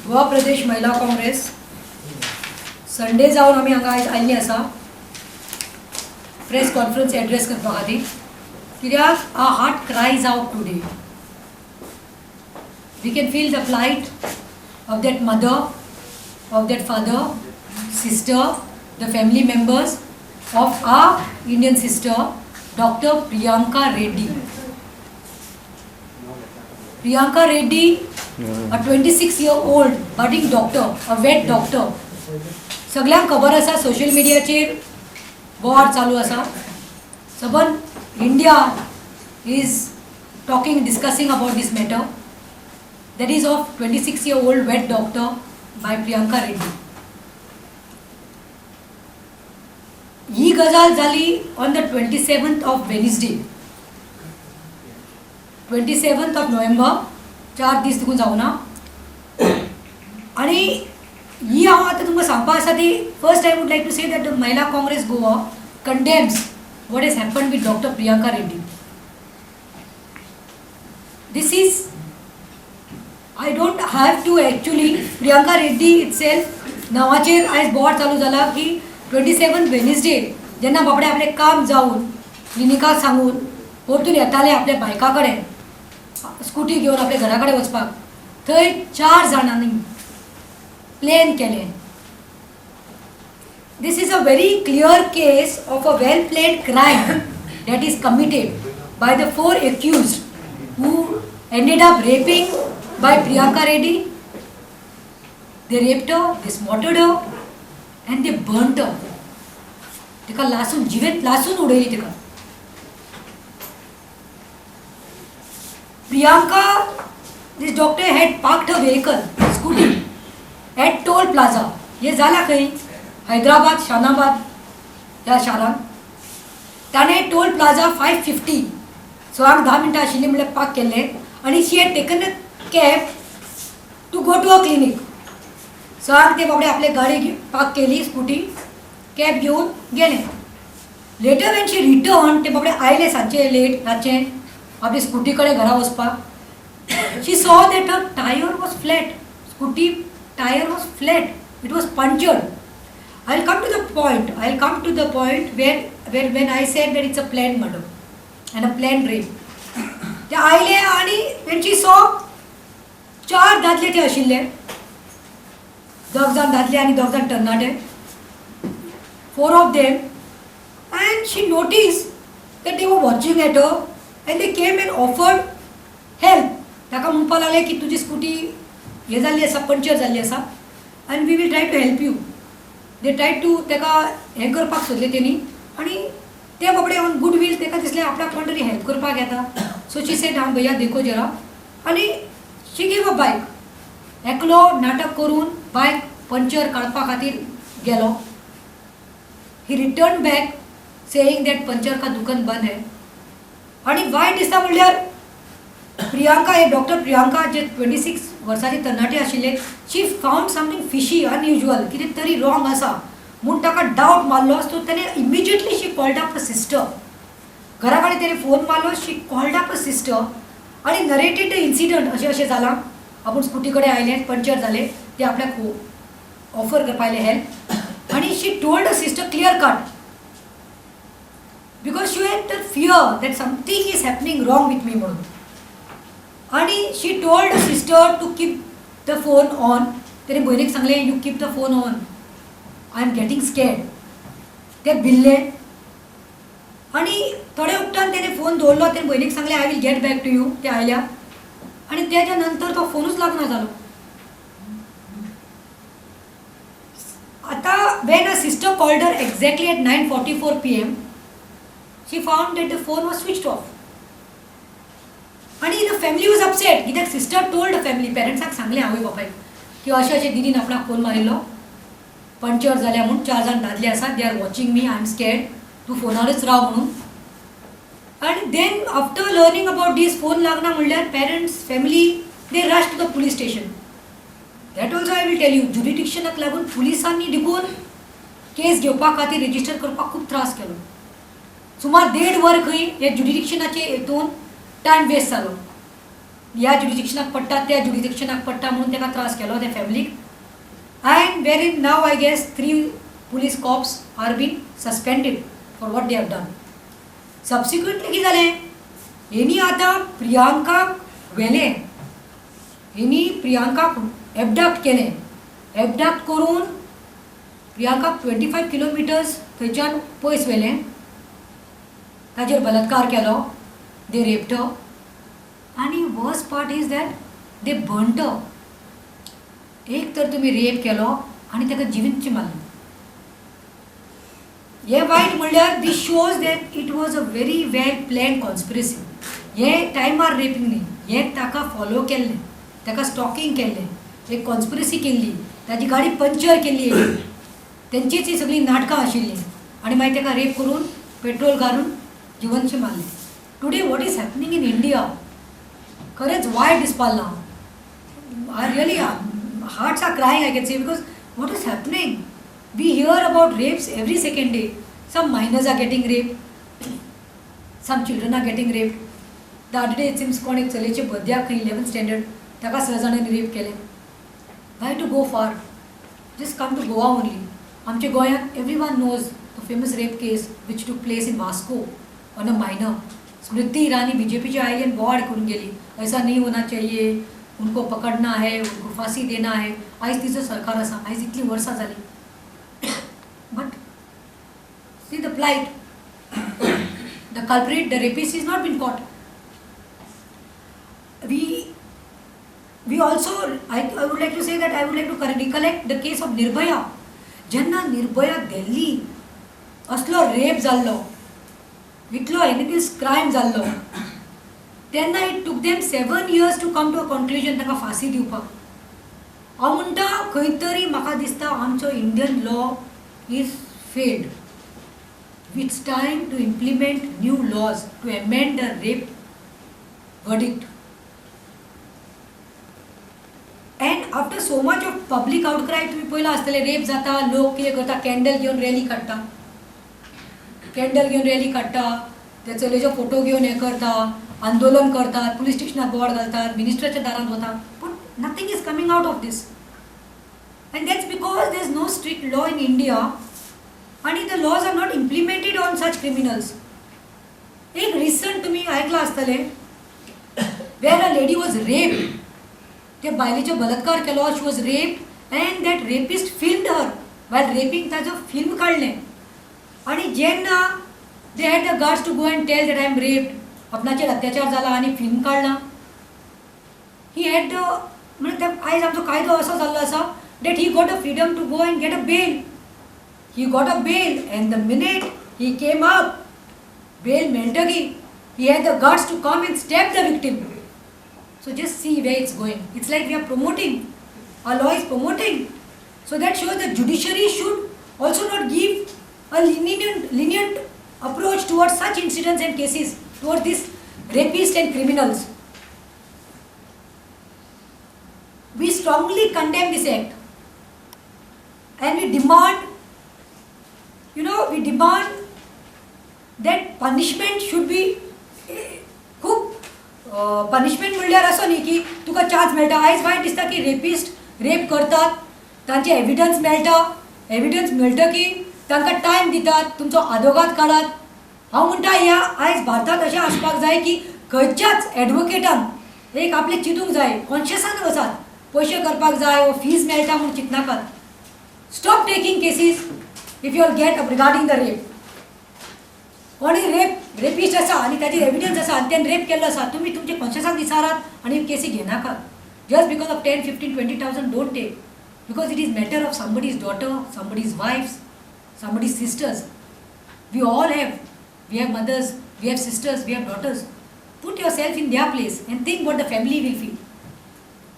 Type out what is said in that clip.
गोवा प्रदेश महिला काँग्रेस संडे जावन आमी हांगा आयज आयिल्लीं आसा प्रेस कॉन्फरन्स एड्रेस करपा खातीर, कित्याक our heart cries out today. We can feel the plight of that mother, of that father, sister, the family members of our Indian sister Doctor Priyanka Reddy. Priyanka Reddy, a 26-year-old budding doctor, a vet doctor. सगळ्यांक खबर आसा, social मिडियाचेर war चालू आसा. सबंद India is talking, discussing about this matter, that is of 26-year-old vet doctor by Priyanka Reddy. ही गजाल जाली on the 27th of Wednesday, 27th of November, 4 दीस देखून जावना. आनी ही हांव आतां तुमकां सांगपा आसा ती first I would like to say that the Mahila Congress Goa condemns what has happen with Doctor Priyanka Reddy. This is, I don't have to actually, Priyanka Reddy itself नांवाचेर आयज बोवाळ चालू जाला की 27 वेनसडे जेन्ना बाबडे आपलें काम जावन क्लिनिकाक सांगून परतून येताले आपल्या बायका कडेन स्कुटी घेवन आपल्या घरा कडेन वचपाक, थंय 4 जाणांनी प्लॅन केलें. This is a very clear case of a well planned crime that is committed by the 4 accused who ended up raping by Priyanka Reddy. They raped her, they slaughtered her and they burnt her. तिका लासून, जिवेत लासून उडयली तिका. Priyanka, this doctor had parked her vehicle, scooty, at toll plaza. हे जाला खंय? हैदराबाद, शानाबाद ह्या शारांत. ताणें टोल प्लाझा 5:50, 6क 10 मिनटां आशिल्लीं म्हणल्यार पार्क केल्लें आनी she had taken a cab to go to a clinic. 6क ते बाबडे आपले गाडी पार्क केली, स्कुटी, कॅब घेवन गेले. लेटर when she return, ते बाबडे आयले सांजचे लेट रातचे आपले स्कुटी कडेन घरा वचपाक. She saw that her tyre was flat, scooty tyre was flat, it was punctured. I will come to the point, I will come to the point where when I said that it's a plan murder and a plan rape. ते आयले आनी when she saw 4 दादले ते आशिल्ले, 2 जाण दादले आनी 2 जाण तरणाटे, 4 of them, and she noticed that they were watching at her and they came and offered help. ताका म्हणपाक लागले की तुजी स्कुटी हें जाल्ली आसा, पंक्चर जाल्ली आसा आनी we will try to help you. They try to ताका हें करपाक सोदलें तेणी आनी ते बाबडे ऑन गुड वील ताका दिसलें आपल्याक कोण तरी हेल्प करपाक येता. सो she said हां भैया देखो जरा, आनी शी गेव अ बायक. एकलो नाटक करून बायक पंक्चर काडपा खातीर गेलो. He return back saying that puncture का दुकान बंद है. आनी वायट दिसता म्हणल्यार प्रियांका, हे डॉक्टर प्रियांका जे 26 वर्साचे तरणाटे आशिल्ले, she found something fishy, unusual, कितें तरी रॉंग आसा म्हूण ताका डावट मारलो. सो ताणें immediately she called up a sister. घरा कडेन ताणें फोन मारलो, she called up a sister आनी नरेटेड the incident, अशें अशें जालां, आपूण स्कुटी कडेन आयलें, पंक्चर जालें, ते आपल्याक ऑफर करपा आयले हेल्प. आनी she told a sister clear cut because she had the fear that something is happening wrong with me म्हणून. आनी she told a sister to keep the phone on. ताणें भयणीक सांगलें, you keep the phone on, I am getting scared. ते भिल्ले आनी थोडे उपरांत ताणें फोन दवरलो. ताणें भयणीक सांगलें, I will get back to you. ते आयल्या आनी तेच्या नंतर तो फोनूच लागना जालो. आतां when a sister called her exactly at 9:44 PM, she found that the phone was switched off. आनी the family was upset, कित्याक सिस्टर टोल्ड the family, पेरंट्साक सांगलें आवय बापायक की अशें अशें दिदीन आपणाक फोन मारिल्लो, पंक्चर जाल्या म्हूण, 4 जाण दादले आसात, they are watching me, I am scared, तूं फोनारच राव म्हणून. आनी then after learning about this, phone लागना म्हणल्यार parents, family, they rush to the police station. That also I will tell you, ज्युरिडिक्शनाक लागून पुलिसांनी देखून केस घेवपा खातीर रजिस्टर करपाक खूब त्रास केलो. सुमार 1.5 वर खंय हे ज्युरिडिक्शनाचे हितून टायम वेस्ट जालो. ह्या ज्युरिडिक्शनाक पडटा, त्या ज्युरिडिक्शनाक पडटा म्हणून ताका त्रास केलो त्या फॅमिलीक. And wherein now I guess three police cops are been suspended for what they have done. Subsequently कितें जालें, हेणी आतां प्रियांकाक व्हेलें, हेणी प्रियांकाक एबडक्ट केलें. एबडक्ट करून प्रियांकाक 25 किलोमिटर्स थंयच्यान पयस व्हेलें, ताजेर बलात्कार केलो, they raped. आनी worst part is that they burnt. एक तर तुमी रेप केलो आनी ताका जिवीतच मारलें. हें वायट म्हणल्यार this shows that it was a very well planned conspiracy. हें टायमार रेपींग न्ही, हें ताका फॉलो केल्लें, ताका स्टॉकिंग केल्लें, एक कॉन्स्पिरसी केल्ली, ताजी गाडी पंक्चर केल्ली, तेंचीच ही सगळीं नाटकां आशिल्लीं आनी मागीर ताका रेप करून पेट्रोल घालून जिवनशें मारलें. Today what is happening in India, खरेंच वायट दिसपा लागलां. I really, hearts are crying, I can say, because what is happening? We hear about rapes every second day. Some minors are getting raped, some children are getting raped. The other day it seems कोण एक चलयेचे बर्थडेक खंय 11th standard, ताका स जाणांनी rape केलें. Why to go far? Just come to Goa only. आमच्या गोंयांत everyone knows the famous rape case which took place in Vasco on a minor. Smriti Irani बीजेपीची आयली आनी बोवाळ करून गेली, ऐसा नहीं होना चाहिए, उनको पकडना है, उनको फांसी देना है. आयज तिचो सरकार आसा, आयज इतलीं वर्सां जालीं, but see the plight. The culprit, the rapist, is not been caught. We also, I would like to say that I would like to recollect the case of Nirbhaya. जेन्ना निर्भया दिल्ली असलो रेप जाल्लो, इतलो हिनियस क्रायम जाल्लो, तेन्ना it took them 7 years to come to a conclusion, तांकां फांसी दिवपाक. हांव म्हणटा खंय तरी म्हाका दिसता आमचो Indian law is failed. It's time to implement new laws, to amend the rape verdict. And after so much of public outcry, तुम्ही पयलां आसतलें, रेप जाता, लोक कितें करता, कॅन्डल घेवन रॅली काडटा, कॅन्डल घेवन रॅली काडटा, त्या चलयेचो फोटो घेवन हें करता, आंदोलन करतात, पुलीस स्टेशनार बोवाळ घालतात, मिनिस्टराच्या दारांत वता, पूण nothing is coming out of this. And that's because there is no strict law in India आणि the laws are not implemented on such criminals. एक रिसंट तुमी आयकलां आसतलें, where a lady was raped. त्या बायलेचो बलात्कार केलो, she was raped and that rapist filmed her while raping. ताजो फिल्म काडलें आनी जेन्ना they had the guts to go and tell that I am raped, आपणाचेर अत्याचार जाला आनी फिल्म काडला, he had the, म्हणजे आयज आमचो कायदो असो जाल्लो आसा that he got a freedom to go and get a bail. He got a bail and the minute he came up, bail मेळटकी he had the guts to come and stab the victim. So just see where it's going. It's like we are promoting, our law is promoting. So that shows the judiciary should also not give a lenient approach towards such incidents and cases, towards these rapists and criminals. We strongly condemn this act and we demand that punishment should be खूब punishment म्हणल्यार असो न्ही की तुका chance मेळटा. आयज वायट दिसता की रेपिस्ट रेप करतात, तांचे एविडन्स मेळटा, एविडन्स मेळटकी तांकां टायम दितात, तुमचो आदोगाद काडात. हांव म्हणटा ह्या आयज भारतांत अशें आसपाक जाय की खंयच्याच एडवोकेटान एक आपलें चिंतूंक जाय, कॉन्शियसान वचात, पयशे करपाक जाय वो फीज मेळटा म्हूण चिंतनाकात. Stop taking cases if you all get regarding the rape. कोणी रेप रेपिस्ट आसा आनी ताजेर एविडन्स आसा आनी तेणें रेप केल्लो आसा, तुमी तुमचे कॉन्शियसान विचारात आनी केसी घेनाकात. Just because of 10, 15, 20 thousand, don't take, because it is matter of somebody's daughter, somebody's wives, somebody's sisters. We all have, we have mothers, we have sisters, we have daughters. Put yourself in their place and think what the family will feel.